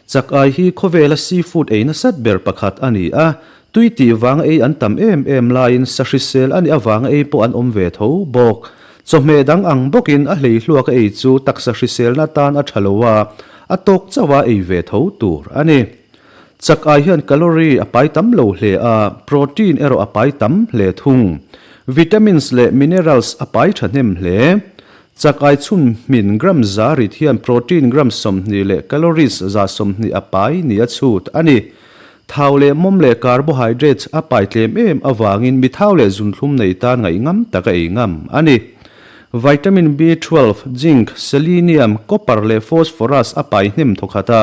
Chak ai hi khawvela seafood ei nasat ber pakhat a ni a, tui tih vanga ei an tam em em laiin sa hrisel a nih avanga ei pawh an awm ve tho bawk. Chawhmeh dang ang bawkin a hleihluak a ei chu taksa hriselna atan a tha lo a, a tawk chauh a ei ve tho tur a ni. Chak ai hian calorie a pai tam lo hle a, protein erawh a pai tam hle thung. Vitamins leh minerals a pai thahnem hle. Chak ai chhun hmin gram za rit hian protein gram 20 leh calories 120 a pai ni a chhut a ni. Thau leh mawm leh carbohydrates a pai tlem em avangin mi thau leh zunthlum nei tan ngaih ngam tak a ei ngam a ni. Vitamin B12, zinc, selenium, copper leh phosphorus a pai hnem thawkhat a,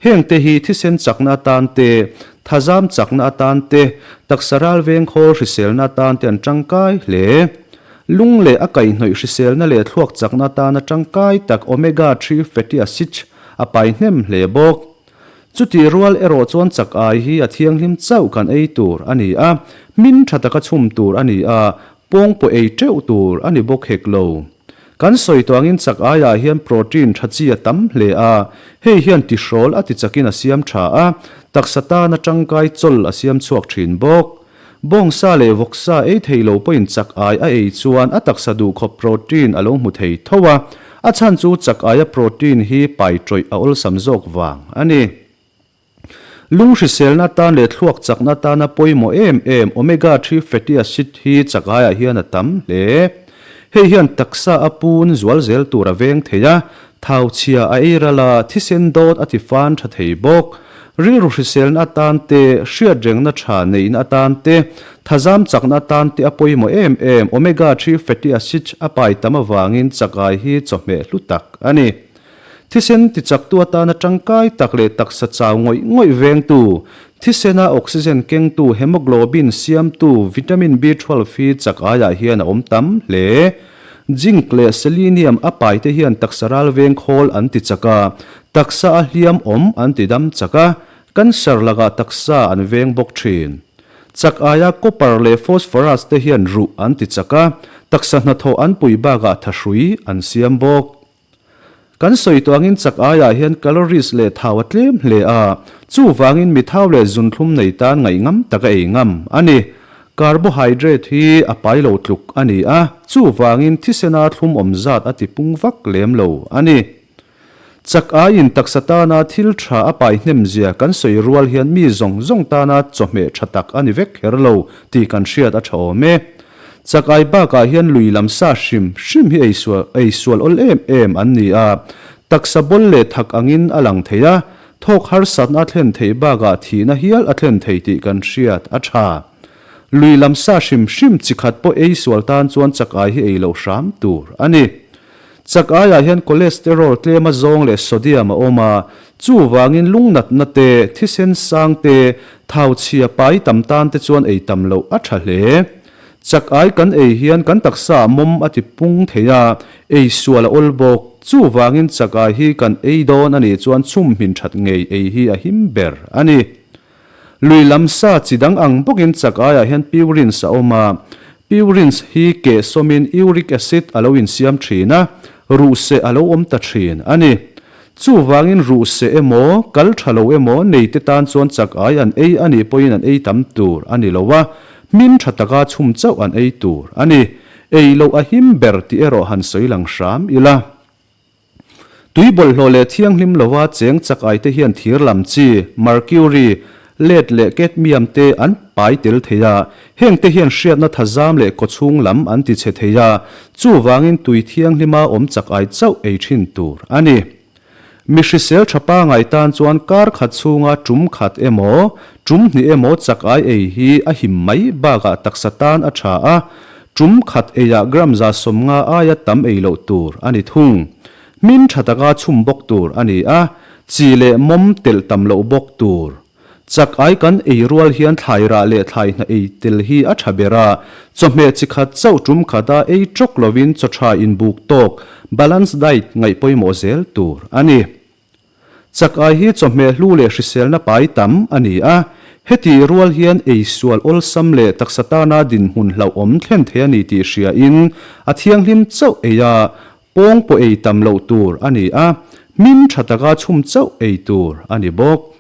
heng te hi thisen chakna atan te, thazam chakna atan te, taksa ral veng khawl hriselna atan te an tangkai hle. Lung leh a kaihhnawih hriselna leh thluak chakna atana tangkai tak omega three fatty acids a pai hnem hle bawk. Chutih rual erawh chuan chak ai hi a thianghlim chauh kan ei tur a ni a, hmin tha taka chhum tur a ni a, pawng pawh ei teuh tur a ni bawk hek lo. Kan sawi tawh angin chak aiah hian protein tha chi a tam hle a, hei hian tihrawl a tichakin a siam tha a, taksa tana tangkai chawl a siam chhuak thin bawk. Bawngsa leh vawksa ei thei lo pawhin chak ai a ei chuan a taksa duhkhawp protein a lo hmu thei tho a, a chhan chu chak aia protein hi pai tawih a awlsam zawk vang a ni. Lung hriselna atan leh thluak chakna atana pawimawh em em omega three fatty acid hi chak aiah hian a tam hle. Hei hian taksa a pun zual zel tur a veng thei a, thau chhia a ei ral a, thisen dawt a ti fan tha thei bawk. Rilru hriselna atan te, hriatrengna tha neihna atan te, thazam chakna atan te a pawimawh em em. Omega three fatty acids a pai tam avangin chakai hi chawhmeh hlu tak a ni. Thisen tichaktu atana tangkai tak leh taksa chau ngawih ngawih vengtu, thisena oxygen kengtu hemoglobin siamtu vitamin B12 hi chak aiah hian a awm tam hle. Zinc leh selenium a paite hian taksa ral veng khawl an ti chak a, taksa a hliam awm an ti dam chak a, cancer lakah taksa an veng bawk thin. Chak aia copper leh phosphorus te hian ruh an ti chak a, taksa hnathawh an pui bakah thahrui an siam bawk. Kan sawi tawh angin chak aiah hian calories leh thau a tlem hle a, chuvangin mi thau leh zunthlum nei tan ngaih ngam tak a ei ngam a ni. Carbohydrate hi a pai lo tluk a ni a, chuvangin thisena thlum awm zat a ti pung vak lem lo a ni. Chak aiin taksa tana thil tha a pai hnem zia kan sawi rual hian mi zawng zawng tana chawhmeh tha tak a ni vek kher lo tih kan hriat a tha awm e. Chakai bakah hian lui lam sa hrim hrim hi ei sual ei sual awl em em an ni a, taksa bawl leh thak angin a lang thei a, thawk harsatna a thlen theih bakah thihna hial a thlen thei tih kan hriat a tha. Lui lam sa hrim hrim chi khat pawh ei sual tan chuan chakai hi ei loh hram tur a ni. Chakaiah hian cholesterol tlem a zawng leh sodium a awm a, chuvangin lungnatna te, thisen sang te, thau chhia pai tam tan te chuan ei tam loh a tha hle. Chakai kan ei hian kan taksa ah mawm a ti pung thei a, ei sual a awl bawk. Chuvangin chakai hi kan ei dawn a nih chuan chhum hmin that ngei ei hi a him ber a ni. Lui lam sa chi dang ang bawkin chakaiah hian purines a awm a, purines hi keh sawmin uric acid a lo insiam thin a, ruhseh a lo awm ta thin a ni. Chuvangin ruhseh emaw, kal tha lo emaw neite tan chuan chakai an ei a nih pawhin an ei tam tur a ni lo a, hmin tha taka chhum chauh an ei tur a ni. Ei loh a him ber tih erawh han sawi lang hram ila. Tui bawlhhlawh leh thianghlim lova cheng chak aite hian thir lam chi, mercury, lead leh cadmium te an pai tel thei a, hengte hian hriatna thazam leh kawchhung lam an ti chhe thei a, chuvangin tui thianghlima awm chak ai chauh ei thin tur a ni. Mi hrisel tha pangai tan chuan kar khat chhunga tum khat emaw, tum hnih emaw chak ai ei hi a him mai bakah taksa tan a tha a, Tum khat eiah gram 150 aia tam ei loh tur a ni thung. Hmin tha taka chhum bawk tur a ni a, chi leh mawm telh tam loh bawk tur. Chak ai kan ei rual hian thlai rah leh thlai hna ei tel hi a tha ber a, chawhmeh chi khat chauh tum khata ei tawk lovin chaw tha inbuk tawk, balance diet, ngaih pawimawh zel tur a ni. Chak ai hi chawhmeh hlu leh hriselna pai tam a ni a, heti rual hian ei sual awlsam leh taksa tana dinhmun hlauhawm thlen thei a ni tih hriain a thianghlim chauh ei a, pawng pawh ei tam loh tur a ni a, Hmin tha taka chhum chauh ei tur a ni bawk.